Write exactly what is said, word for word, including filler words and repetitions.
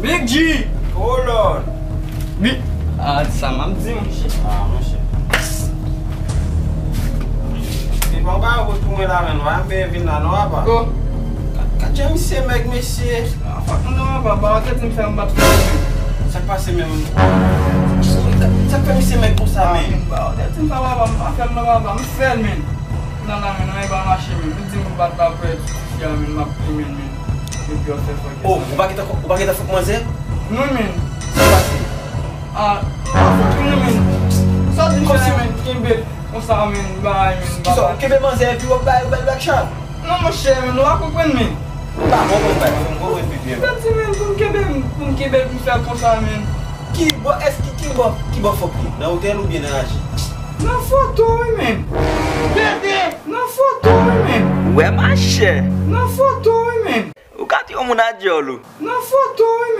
Big G! Oh Lord! Bi... Ah, sa m ap di, monchè. Ah, monchè. Se pa yon bagay pou mwen la, menm. Wè, men vin la, non, apa. Oh. Ka, ka, jan misye mèg, mesye. Ah, fòk mwen, non, apa. Ba, ou te di m fè m bat fè. Sa k pase, menm? Sa, sa k fè misye mèg konsa, menm? Ah, men, ba, ou te di m fè, apa, m pa fè l, non, apa. M fè l, menm. Nan la, men, anyen pa mache, men. Ou di m ou bat la pou ti fi a, men, m ap plimen, men. Epi w ap fè fòk. Oh, ou pa gentan, ou pa gentan fòk manzè? Non, men. Sa k pase? Ah, pa fòk, non, men. Sa w di m fè, men, kenbe l konsa, men, bay, men, kisa, ou kenbe manzè epi w ap bay, bay backshot? Non, monchè, men, ou pa konprann, men. M pa konprann, bay, m konprann pi byen. Sa di, men, pou m kenbe, pou m kenbe l, pou m fè l konsa, men. Ki bò, èske ki bò, ki bò fòk li? Nan otèl oubyen nan raje? Nan foto, wi, men. Nan foto, wi, men. Ou wè, machè? Nan foto, wi, men. Ou ka tiye yon moun a dyòl ou. Nan foto, wi,